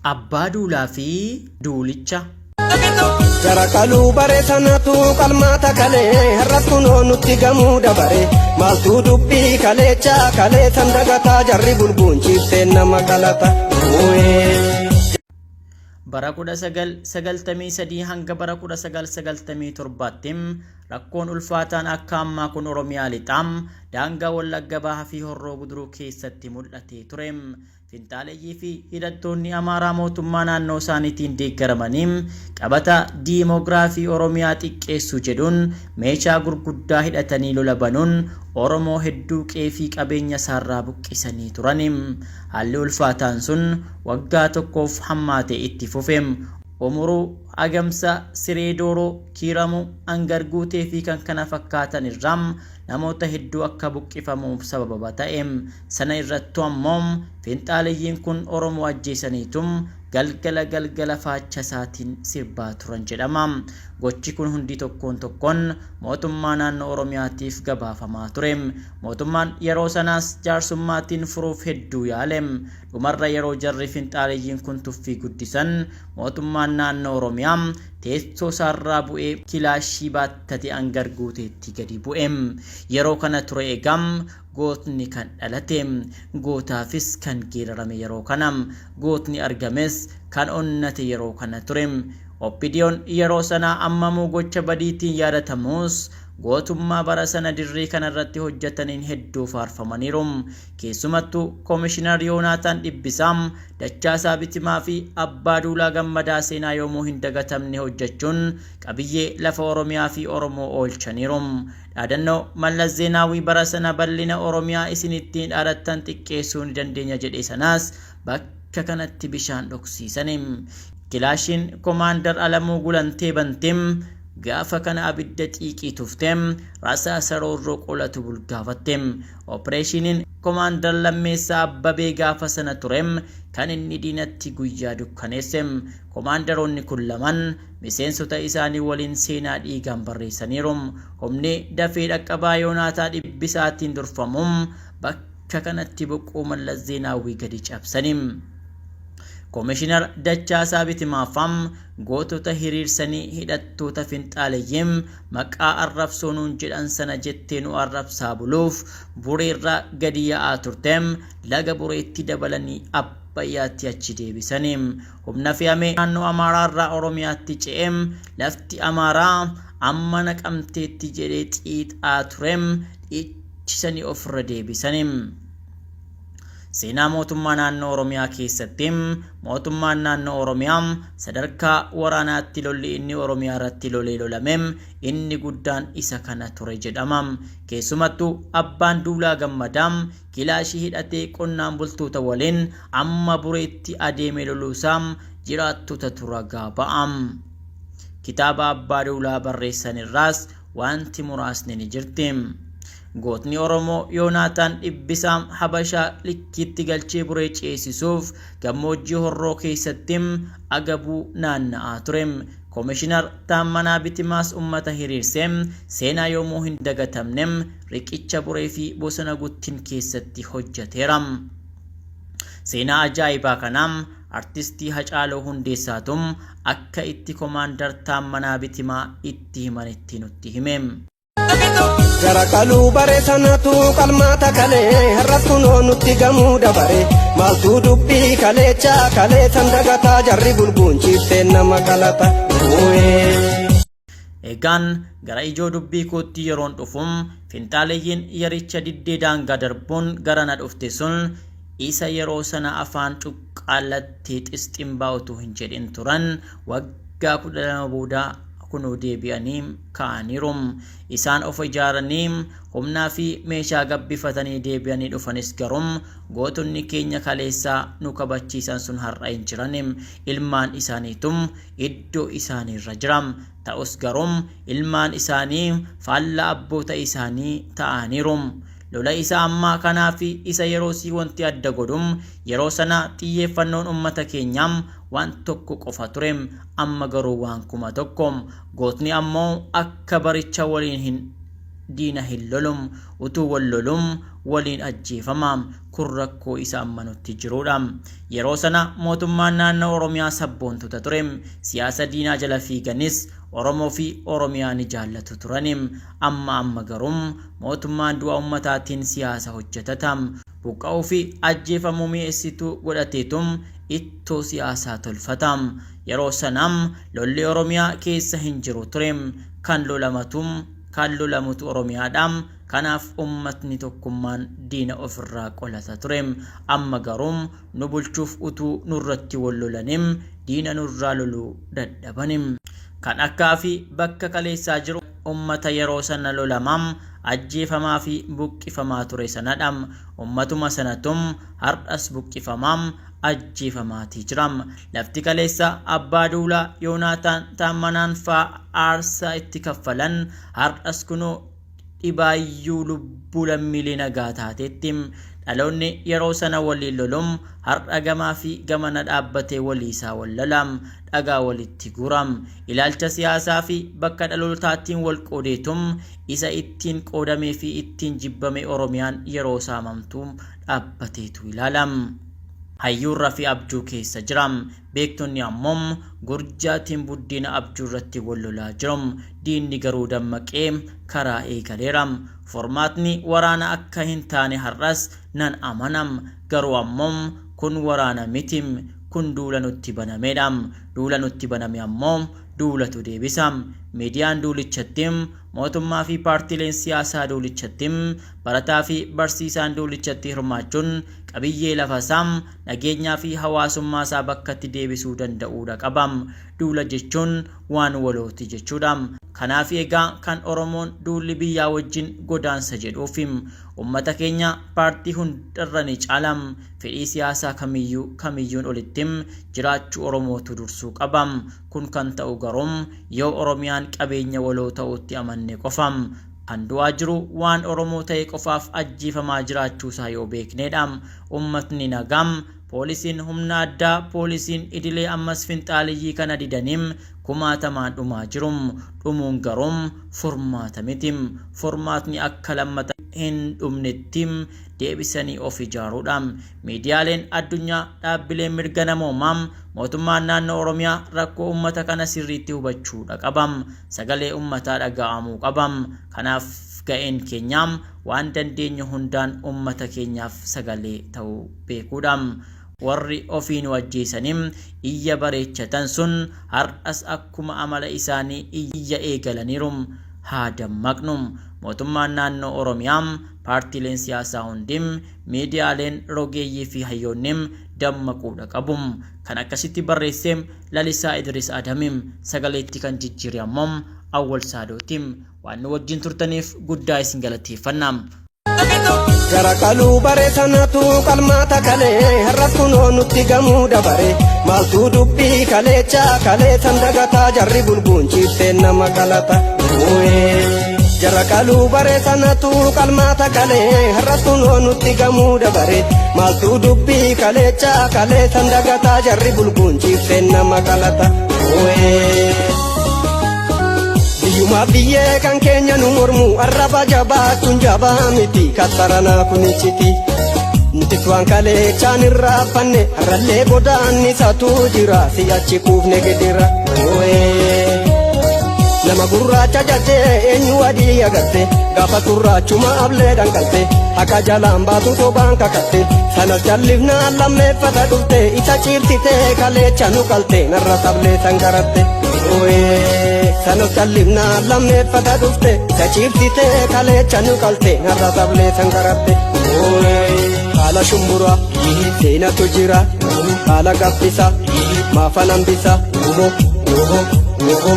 Abbaa Duulaa fi Duulicha. Jara qaluu bare sanatu qalmaata kalee har'as kunoo nutti gamuu dabare maaltu dubbii kaleecha kalee san dagataa jarri bulguun ciibseen nama qalata. Bara 1993 hanga bara 1997tti rakkoon ulfaataan akka ammaa kun Oromiyaa Lixaa daangaa Wallagga Bahaa fi Horroo Guduruu keessatti mul'atee ture. Finxaaleyyii fi hidhattoonni Amaaraa mootummaa naannoo isaaniitiin deeggaramanii qabata diimoogiraafii Oromiyaa xiqqeessuu jedhuun meeshaa gurguddaa hidhatanii lola banuun Oromoo hedduu qe'ee fi qabeenya isaarraa buqqisanii turan. Haalli ulfaataan sun waggaa tokkoof hammaatee itti fufe. Umuruu, Agamsa, Siree Dooroo, Kiiramuu, Angar Guutee fi kkf irraa namoota hedduu akka buqqifamuuf sabababa ta'e. Sana irrattuu ammoo finxaaleyyiin kun Oromoo ajjeesaniitu galgala galgala faacha isaatiin sirbaa turan jedhama. Gochi kun hundi tokkoon tokkoon mootummaa naannoo Oromiyaatiif gabaafamaa ture. Mootummaan yeroo sanaas jaarsummaatiin furuuf hedduu yaale. Dhumarra yeroo jarri finxaaleyyiin kun tuffii guddisan mootummaan naannoo Oromiyaa teessoo isaarraa bu'ee kilaashii baattate Angar Guuteetti gadi bu'e. Yeroo kana ture egaa gootni kan dhalate. Gootaafis kan geerarame yeroo kana. Gootni argames kan onnate yeroo kana ture. OPDOn yeroo sanaa ammamuu gocha badiitiin yaadatamus gootummaa bara sana dirree kanarratti hojjetaniin hedduu faarfamaniiru. Keessumattuu Komishinar Yoonaataan Dhibbisaa, Dachaasaa Bitimaa fi Abbaa Duulaa Gammadaa seenaa yoomuu hin dagatamne hojjechuun qabiyyee lafa Oromiyaa fi Oromoo oolchaniiru. Dhaadannoo Mallas Zeenaawwii bara sana bal'ina Oromiyaa isin ittiin dhaadattan xiqqeessuu ni dandeenya jedhe sanaas bakka kanatti bishaan dhoksiisani. Kilaashiin Komaandar Alamuu Gulantee bante gaafa kana abidda xiiqii tufte rasaasa roorroo qolatu bulgaafatte. Opereeshiniin Komaandar Lammeessaa Abbabee gaafa sana ture kan inni diinatti guyyaa dukkaneesse. Komaandaroonni kun lamaan miseensota isaanii waliin seenaa dhiigaan barreessaniiru. Humni dafee dhaqqabaa Yoonaataa Dhibbisaatiin durfamu bakka kanatti boquu Mallas Zeenaawwii gadi cabsani. Komishinar Dachaasaa Bitimaafaa gootota hiriirsanii hidhattoota finxaaleyyii maqaa arrabsoo nuun jedhan sana jettee nu arrabsaa buluuf Bureerraa gadi yaa'aa turte laga Bureetti dabalanii Abbayyaatti achi deebisani. Humna fe'amee naannoo Amaaraarraa Oromiyaatti ce'ee lafti Amaaraa amma Naqamteetti jedhee xiixaa ture dhiichisanii ofirra deebisani. Seenaa mootummaa naannoo Oromiyaa keessatti mootummaan naannoo Oromiyaa sadarkaa waraanaatti lolli inni Oromiyaa irratti lolee lolame inni guddaan isa kana ture jedhama. Keessumattuu Abbaan Duulaa Gammadaa kilaashii hidhatee qonnaan bultoota waliin amma Bureetti adeeme loluusaa jiraattotatu ragaa ba'a. Kitaaba Abbaa Duulaa barreessan irraas wanti muraasni ni jirti. Gootni Oromoo Yoonaataan Dhibbisaa Habashaa likkiitti galchee Buree ceesisuuf gammoojjii Horroo keessatti agabuu naanna'aa ture. Komishinar Taammanaa Bitimaas ummata hiriirsee seenaa yoomuu hin dagatamne riqicha Buree fi Bosona Guttin keessatti hojjeteera. Seenaa ajaa'ibaa kana Artistii Hacaaluu Hundeessaatu akka itti Komaandar Taammanaa Bitimaa itti himanitti nutti hime. Jara qaluu bare sanatu qalmaata kalee har'as kunoo nutti gamuu dabare maaltu dubbii kaleecha kalee san dagataa jarri bulguun ciibseen nama qalata. Egaan gara ijoo dubbii kootti yeroon dhufu finxaaleyyiin yericha diddee daangaa darbuun garana dhufte sun isa yeroo sana afaan cuqqaallattee xisximbaa utuu hin jedhin turan waggaa 12 booda kunoo deebi'anii ka'aniiru. Isaan of ijaaranii humnaa fi meeshaa gabbifatanii deebi'anii dhufanis garuu gootonni keenya kaleessaa nu kabachiisan sun har'a hin jiran. Ilmaan isaaniitu iddoo isaaniirra jira. Ta'us garuu ilmaan isaanii faallaa abboota isaanii ta'aniiru. Lola isa ammaa kanaa fi isa yeroosii wanti adda godhu yeroo sana xiyyeeffannoon ummata keenyaa waan tokko qofa ture. Amma garuu waan 1000. Gootni ammoo akka baricha waliin hin diina hin lolum. Utuu wal lolum waliin ajjeefama. Kun rakkoo isa amma nutti jiruudha. Yeroo sana mootummaan naannoo Oromiyaa sabboontota ture. Siyaasa diinaa jala fiiganis Oromoo fi Oromiyaa ni jaallatu turani. Amma amma garuu mootummaan du'a ummataatiin siyaasa hojjetata. Buqqa'uu fi ajjeefamuu mi'eessituu godhateetu ittoo siyaasaa tolfata. Yeroo sana lolli Oromiyaa keessa hin jiru ture. Kan lolamatu kan lolamutu Oromiyaadha. Kanaaf ummatni tokkummaan diina ofirraa qolata ture. Amma garuu nu bulchuuf utuu nurratti wal lolanim diina nurraa loluu dadhabanim. Kan akkaa fi bakka kaleessaa jiru ummata yeroo sana lolamaam ajjeefamaa fi buqqifamaa ture sanadha. Ummatuma sanatum har'as buqqifamaam ajjeefamaatii jiram. Lafti kaleessa Abbaa Duulaa Yoonaataan Taammanaan faa aarsaa itti kaffalan har'as kunoo dhibaayyuu lubbuu lammiilee nagaa taateetti. Dhaloonni yeroo sana waliin lolum har'a gamaa fi gamana dhaabbatee walii isaa wal lolam, dhagaa walitti guuram. Ilaalcha siyaasaa fi bakka dhalootaattiin wal qoodeetum isa ittiin qoodamee fi ittiin jibbame Oromiyaan yeroo saamamtu dhaabbateetu ilaalam. Hayyuun rafee abjuu keessa jira. Beektonni ammoo gurjaatiin buddeena abjuu irratti wal lolaa jiru. Diinni garuu dammaqee karaa eegaleera. Formaatni waraana akka hin taane har'as nan amana. Garuu ammoo kun waraana miti. Kun duula nutti banameedha. Duula nutti baname ammoo duulatu deebisa. Miidiyaan duulichatti, mootummaa fi paartiileen siyaasaa duulichatti, barataa fi barsiisaan duulichatti hirmaachuun qabiyyee lafa isaa, nageenyaa fi hawaasummaa isaa bakkatti deebisuu danda'uudha qaba. Duula jechuun waan walooti jechuudha. Kanaaf egaa kan Oromoon duulli biyyaa wajjin godaansa jedhuuf. Ummata keenya paartii hundarra ni caala. Fedhii siyaasaa kamiyyuu kamiyyuun olitti jiraachuu Oromootu dursuu qaba. Kun kan ta'u garuu yoo Oromiyaan qabeenya waloo ta'uutti amanne qofa. Kan du'aa jiru waan Oromoo ta'e qofaaf ajjeefamaa jiraachuusaa yoo beekneedha. Ummatni nagaa, poolisiin humna addaa, poolisiin idilee ammas finxaaliyyii kana didanii kumaatamaan dhumaa jiru. Dhumuun garuu furmaata miti. Furmaatni akka lammata hin dhumnetti deebisanii of ijaaruudha. Miidiyaaleen addunyaa, dhaabbileen mirga namoomaa, mootummaan naannoo Oromiyaa rakkoo uummata kana sirriitti hubachuudha qaba. Sagalee uummataa dhaga'amuu qaba. Kanaaf ga'een keenya waan dandeenyu hundaan uummata keenyaaf sagalee ta'uu beekuudha. Warri ofii nu ajjeesanii iyya bareechatan sun har'as akkuma amala isaanii iyya eegalaniiru. Haa dammaqnu. Mootummaan naannoo Oromiyaa, paartiileen siyaasaa hundi, miidiyaaleen rogeeyyii fi hayyoonni dammaquudha qabu. Kan akkasitti barreesse Lalisaa Idris Adami, sagaleetti kan jijjiire ammoo Awwal Saadooti. Waan nu wajjin turtaniif guddaa isin galateeffanna. Gara qaluu bare sanatu qalmaata kalee har'as kunoo nutti gamuu dabare maaltu dubbii kaleecha kalee san dagataa jarri bulguun ciifteen nama qalata. Jara qaluu bare sanatu qalmaata kalee har'as kunoo nutti gamuu dabare maaltu dubbii kaleecha kalee san dagataa jarri bulguun ciifteen nama qalata. Biyyumaa biyyee kan keenya nu mormu arraba jabaachuun jabaa miti kattaranaa kun iccitii. Nutis waan kaleechaan irraa fanne har'allee godaannisatu jira si'achi kuufne gidira. Nama gurraacha jettee eenyu adii agarte gaafa gurraachuma ablee dhangalte haqa jalaan baatu sobaan kakatte sanas jallifnaan lammeeffata dhufte isa ciibsitee kaleecha nu qalte narra sablee sangaratte. Sanas jallifnaan lammeeffata dhufte isa ciibsitee kaleecha nu qalte narra sablee sangaratte. Haala shumburaa seenatu jira haala gaffisa maafa nambisa. Oho oho oho.